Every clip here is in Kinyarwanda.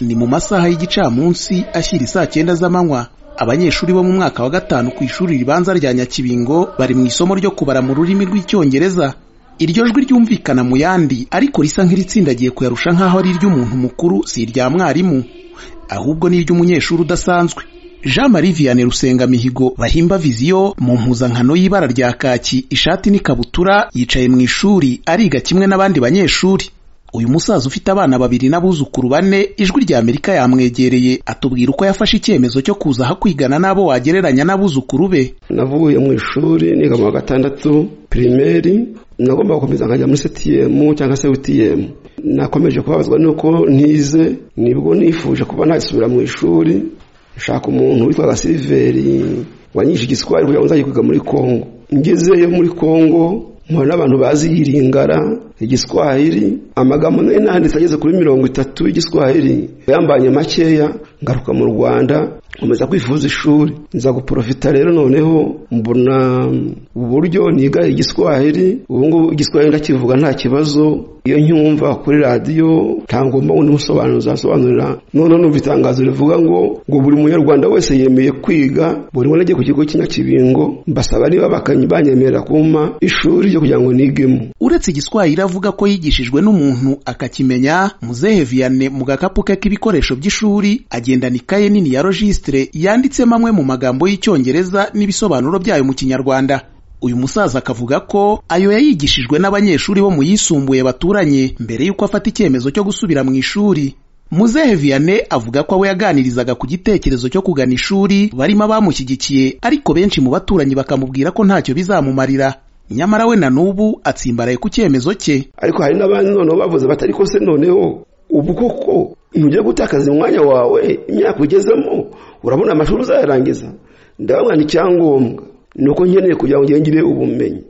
Ni mu masaha y'igicamunsi ashyira isaa 9 z'amanywa. Abanyeshuri bo mu mwaka wa 5 ku ishuri ribanza rya Nyakibingo bari mu isomo ryo kubara mu rurimi rw'Icyongereza. Iryo jwi ryumvikana mu yandi ariko risa nk'iritsindagiye kuyarusha nk'aho ari iry'umuntu mukuru, si irya mwarimu, ahubwo ni iry'umunyeshuri udasanzwe. Jean Marie Vianney Rusengamihigo bahimba Viziyo mu mpuzankano y'ibara rya kaki, ishati n'ikabutura, yicaye mu ishuri ariga kimwe n'abandi banyeshuri. Uyu musaza ufite abana 2 n'abuzukuru 4, Ijwi rya Amerika yamwegereye atubwira uko yafashe icyemezo cyo kuza aha kwigana n'abo wagereranya n'abuzukuru be. Navuye mu ishuri niga mu wa 6 primaire, nagomba gukomeza nkajya muri 7 cyangwa se 8. Nakomeje kubabazwa nuko ntize, nibwo nifuje kuba nasubira mu ishuri, nshaka umuntu witwaga Silveri wanyishe igiswahili kugira ngo nzajye kwiga muri Kongo. Ngezeyo muri Kongo mpura n'abantu bazi iringara, igiswahili, amagambo nari nanditse ageze kuri 30 y'igiswahili yambanye makeya. Ngaruka mu Rwanda nkomeza kwifuza ishuri, nza guprofita rero noneho mbona uburyo niga igiswahili. Ubu ngubu igiswahili ndakivuga nta kibazo, iyo ncyumva kuri radiyo ntangomba undi musobanuzi asobanurira. Noneho numva itangazo rivuga ngo buri munyarwanda wese yemeye kwiga, buri wese agiye ku kigo cy'Nyakibingo, mbasaba niba banyemerera kumpa ishuri ryo kugira ngo nigemo. Uretse igiswahili avuga ko yigishijwe n'umuntu akakimenya, Muzehe Vianney mu gakapu ke k'ibikoresho by'ishuri agendana ikaye nini ya registre yanditsemo amwe mu magambo y'Icyongereza n'ibisobanuro byayo mu Kinyarwanda. Uyu musaza akavuga ko ayo yayigishijwe n'abanyeshuri bo mu yisumbuye baturanye mbere y'uko afata icyemezo cyo gusubira mu ishuri. Muzehe Vianney avuga ko abo yaganirizaga ku gitekerezo cyo kugana ishuri barimo abamushyigikiye, ariko benshi mu baturanyi bakamubwira ko ntacyo bizamumarira. Nyamara we na n'ubu atsimbaraye ku cyemezo cye. Ariko hari n'abandi noneho bavuze batari ko se noneho ubu koko ntugiye gutakaza umwanya wawe, imyaka ugezemo urabona amashuri uzayarangiza. Ndababwira icyangombwa nuko nkeneye kugira ngo ngire ubumenyi.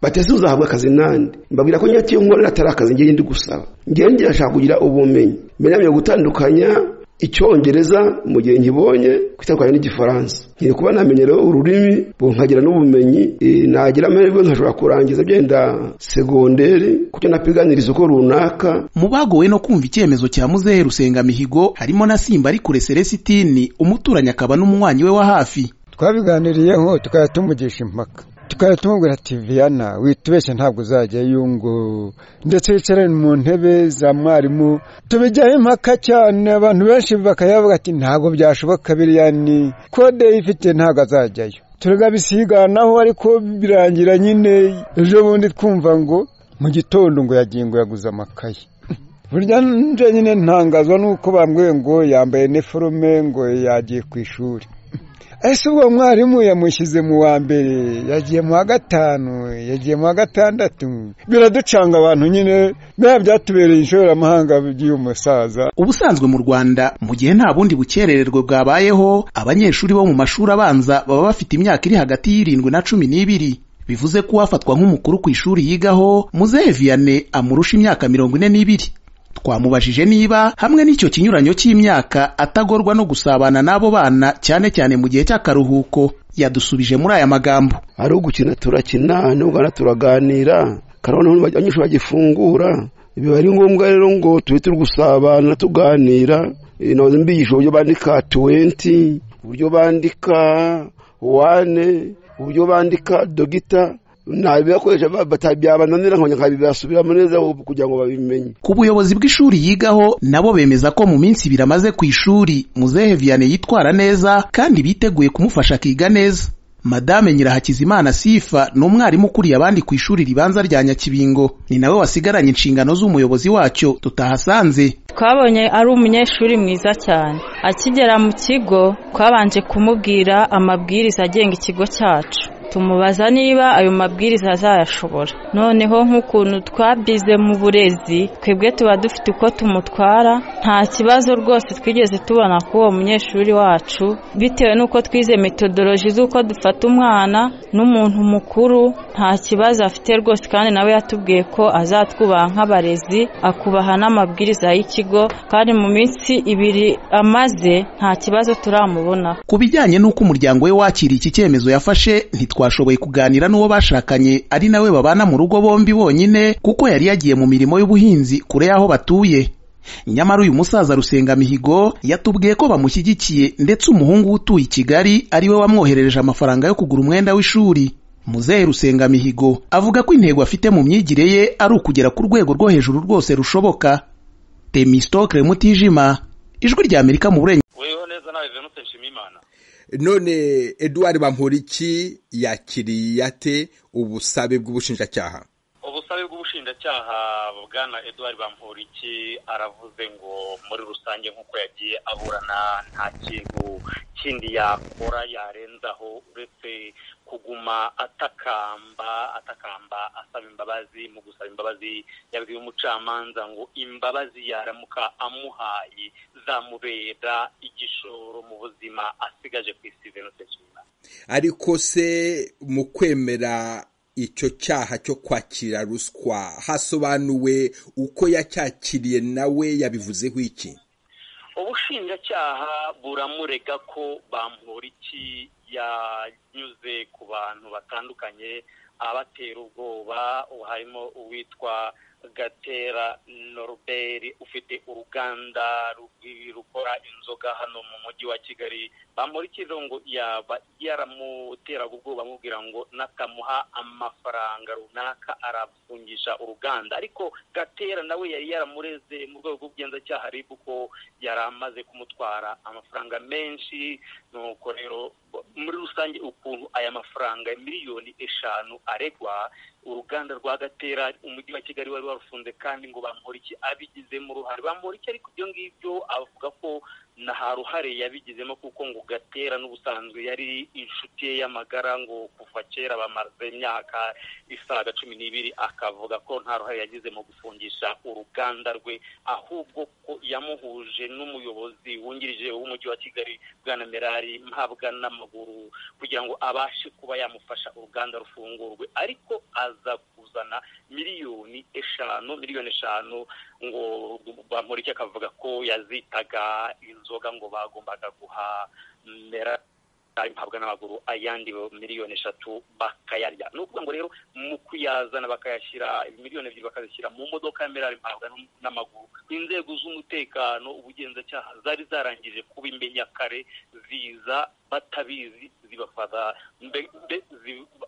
Batese uzahabwa akazi nande? Mbabwira ko nyatiyo nkorera atari akazi ngiye ndi gusaba, ngiye ndashaka kugira ubumenyi, menye gutandukanya Icyongereza mu gihe nkibonye kwitandukanya n'Igifaransa. Ngiye kuba namenyera ururimi nkagira n'ubumenyi, nagira amahirwe nkashobora kurangiza byenda segonderi kuko napiganira isoko runaka. Mu bagowe no kumva icyemezo cya Muzehe Rusengamihigo harimo na Simba Arikure Celestine, umuturanyi akaba n'umunywanyi we wa hafi. Twabiganiriyeho tukajya tumugisha impaka, tukajya tumubwira ati Viana witubeshye ntabwo uzajyayo, ngo ndetse wicarane mu ntebe za mwarimu. Tubijyaho impaka cyane, abantu benshi bakayavuga ati ntabwo byashoboka, biriya ni kode ifite ntabwo azajyayo. Turabisiganaho ariko birangira nyine ejo bundi twumva ngo mu gitondo ngo yagiye ngo yaguze amakaye. Burya nje nyine ntangazwa nuko bambwiye ngo yambaye iniforume ngo yagiye ku ishuri. Ese ubwo mwarimu yamushyize mu wa mbere, yagiye mu wa 5, yagiye mu wa 6. Biraducanga abantu nyine, biba byatubereye inshoberamahanga by'uyu musaza. Ubusanzwe mu Rwanda mu gihe nta bundi bukerererwe bwabayeho, abanyeshuri bo mu mashuri abanza baba bafite imyaka iri hagati y'7 na 12. Bivuze ko uwafatwa nk'umukuru ku ishuri yigaho, Muzehe Vianney amurusha imyaka 42. Twamubajije niba hamwe n'icyo kinyuranyo cy'imyaka atagorwa no gusabana n'abo bana cyane cyane mu gihe cy'akaruhuko. Yadusubije muri aya magambo: ari ugukina turakina, n'ubwana turaganira, karabona abanyeshuri bagifungura. Biba ari ngombwa rero ngo tube turi gusabana tuganira. Nahoze mbigisha uburyo bandika 20, uburyo bandika 1, uburyo bandika dogita, nabibakoresha byabananira nkabibasubiramo neza kugira ngo babimenye. Ku buyobozi bw'ishuri yigaho nabo bemeza ko mu minsi 2 amaze ku ishuri Muzehe Vianney yitwara neza kandi biteguye kumufasha akiga neza. Madame Nyirahakizimana Sifa ni umwarimu ukuriye abandi ku ishuri ribanza rya Nyakibingo, ni nawe wasigaranye inshingano z'umuyobozi wacyo tutahasanze. Twabonye ari umunyeshuri mwiza cyane. Akigera mu kigo twabanje kumubwira amabwiriza agenga ikigo cyacu, tumubaza niba ayo mabwiriza azayashobora. Noneho nk'ukuntu twabyize mu burezi, twebwe tuba dufite uko tumutwara, nta kibazo rwose twigeze tubona ko uwo munyeshuri wacu, bitewe n'uko twize metodoloji z'uko dufata umwana n'umuntu mukuru, nta kibazo afite rwose. Kandi nawe yatubwiye ko azatwubaha nk'abarezi, akubaha n'amabwiriza y'ikigo, kandi mu minsi 2 amaze nta kibazo turamubona. Ku bijyanye n'uko umuryango we wakiriye iki cyemezo yafashe, ntitwashoboye kuganira n'uwo bashakanye ari nawe babana mu rugo bombi bonyine, kuko yari yagiye mu mirimo y'ubuhinzi kure y'aho batuye. Nyamara uyu musaza Rusengamihigo yatubwiye ko bamushyigikiye, ndetse umuhungu utuye i Kigali ariwe wamwoherereje amafaranga yo kugura umwenda w'ishuri. Muzehe Rusengamihigo avuga ko intego afite mu myigire ye ari ukugera ku rwego rwo hejuru rwose rushoboka. Temistokle Mutijima, Ijwi rya Amerika mu Burengerazuba. None Edouard Bamporiki yakiriye ate ubusabe bw'ubushinjacyaha? Ubusabe bw'ubushinjacyaha bwana Edouard Bamporiki aravuze ngo muri rusange nk'uko yagiye aburana nta kintu kindi yakora yarenzaho uretse kuguma atakamba asaba imbabazi. Mu gusaba imbabazi yabwiye umucamanza ngo imbabazi yaramuka amuhaye zamubera igishoro mu buzima asigaje ku isi. Ariko se mu kwemera icyo cyaha cyo kwakira ruswa hasobanuwe uko yacyakiriye, nawe yabivuzeho iki? Ubushinjacyaha buramurega ko Bamporiki yanyuze ku bantu batandukanye abatera ubwoba, harimo uwitwa Gatera Norbert ufite uruganda rukora inzoga hano mu mujyi wa Kigali. Bamporiki ngo yaba yaramuteraga ubwoba amubwira ngo nakamuha amafaranga runaka arafungisha uruganda, ariko Gatera nawe yari yaramureze mu rwego rw'ubugenzacyaha RIB ko yari amaze kumutwara amafaranga menshi. Nuko rero muri rusange ukuntu aya mafaranga 5 miliyoni aregwa, uruganda rwa Gatera umujyi wa Kigali wari warufunze kandi ngo Bamporiki abigizemo uruhare. Bamporiki ariko ibyo ngibyo avuga ko nta ruhare yabigizemo, kuko ngo Gatera n'ubusanzwe yari inshuti ye y'amagara, ngo kuva kera bamaze imyaka isaga 12, akavuga ko nta ruhare yagize mu gufungisha uruganda rwe, ahubwo ko yamuhuje n'umuyobozi wungirije w'umujyi wa Kigali bwana Merari Mpabwa n'amaguru kugira ngo abashe kuba yamufasha uruganda rufungurwe, ariko aza kuzana 5 miliyoni ngo Bamporiki akavuga ko yazitaga inzoga ngo bagombaga guha Merari Mpabwa n'amaguru ayandi 3 miliyoni bakayarya. Ni ukuvuga ngo rero mu kuyazana bakayashyira 2 miliyoni bakazishyira mu modoka ya Merari Mpabwa n'amaguru, inzego z'umutekano ubugenzacyaha zari zarangije kubimenya kare, ziza batabizi zibafata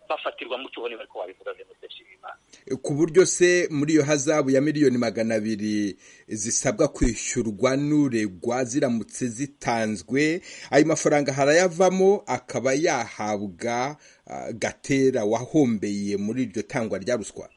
bafatirwa mu cyuho, niba ariko wabivuga. Ku buryo se muri iyo hazabu ya 200 miliyoni zisabwa kwishyurwa n'uregwa, ziramutse zitanzwe ayo mafaranga harayavamo akaba yahabwa Gatera wahombeye muri iryo tangwa rya ruswa?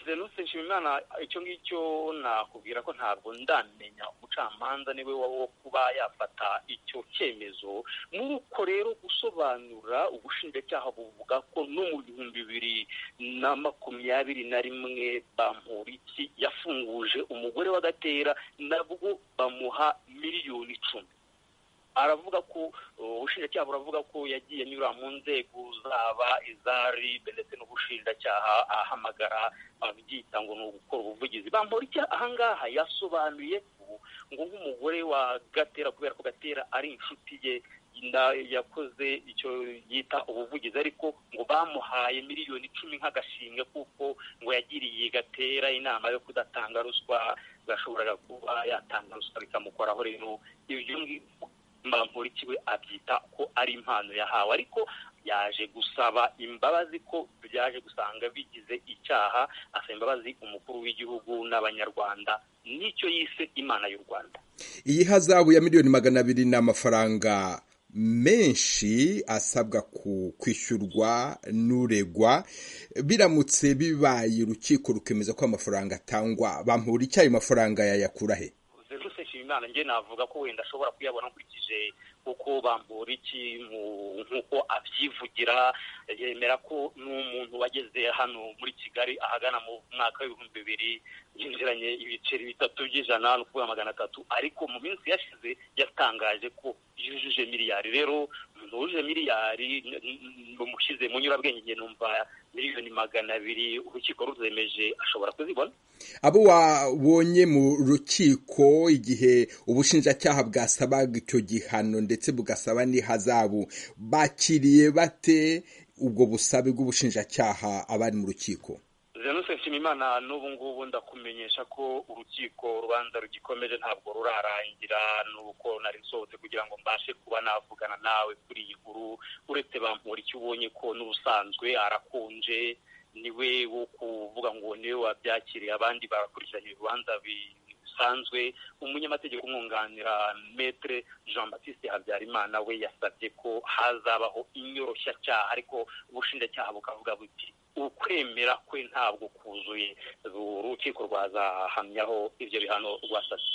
Venuse Nshimimana, icyo ngicyo nakubwira ko ntabwo ndamenya, umucamanza niwe wo kuba yafata icyo cyemezo. Muri uko rero gusobanura, ubushinjacyaha buvuga ko no mu 2021 Bamporiki yafunguje umugore wa Gatera, nabwo bamuha 10 miliyoni. Aravuga ko ubushinjacyaha buravuga ko yagiye anyura mu nzego zaba iza RIB ndetse n'ubushinjacyaha, ahamagara abyita ngo ni ugukora ubuvugizi. Bamporiki ahangaha yasobanuye ko ngo nk'umugore wa Gatera, kubera ko Gatera ari inshuti ye, yakoze icyo yita ubuvugizi, ariko ngo bamuhaye 10 miliyoni nk'agashimwe kuko ngo yagiriye Gatera inama yo kudatanga ruswa, gashoboraga kuba yatanga ruswa bikamukoraho. Rero ibyo ngibyo Bamporiki we abyita ko ari impano yahawe, ariko yaje gusaba imbabazi ko byaje gusanga bigize icyaha, asaba imbabazi umukuru w'igihugu n'abanyarwanda n'icyo yise Imana y'u Rwanda. Iyi hazabu ya 200 miliyoni ni amafaranga menshi asabwa kwishyurwa n'uregwa. Biramutse bibaye urukiko rukemeza ko amafaranga atangwa, Bamporiki ayo mafaranga yayakura he? Nshimiyimana, njye navuga ko wenda ashobora kuyabona nkurikije uko Bamporiki nk'uko abyivugira, yemera ko n'umuntu wageze hano muri Kigali ahagana mu mwaka w'2000 yinjiranye ibiceri 3 by'ijana, ni ukuvuga 300, ariko mu minsi yashize yatangaje ko yujuje miliyari. Rero umuntu wujuje miliyari bamushyize mu nyurabwenge, numva 200 miliyoni urukiko ruzemeje ashobora kuzibona. Abo wabonye mu rukiko igihe ubushinjacyaha bwasabaga icyo gihano ndetse bugasaba n'ihazabu, bakiriye bate ubwo busabe bw'ubushinjacyaha abari mu rukiko? Venuse Nshimiyimana, n'ubu ngubu ndakumenyesha ko urukiko urubanza rugikomeje, ntabwo rurarangira, nuko nari nsohotse kugira ngo mbashe kuba navugana nawe kuri iyi nkuru. Uretse Bamporiki ubonye ko n'ubusanzwe arakonje, niwe wo kuvuga ngo niwe wabyakiriye, abandi barakurikiranye urubanza bisanzwe. Umunyamategeko umwunganira Maître Jean Baptiste Habyarimana we yasabye ko hazabaho inyoroshyacyaha, ariko ubushinjacyaha bukavuga buti ukwemera kwe ntabwo kuzuye. Urukiko rwazahamyaho ibyo bihano rwasabye.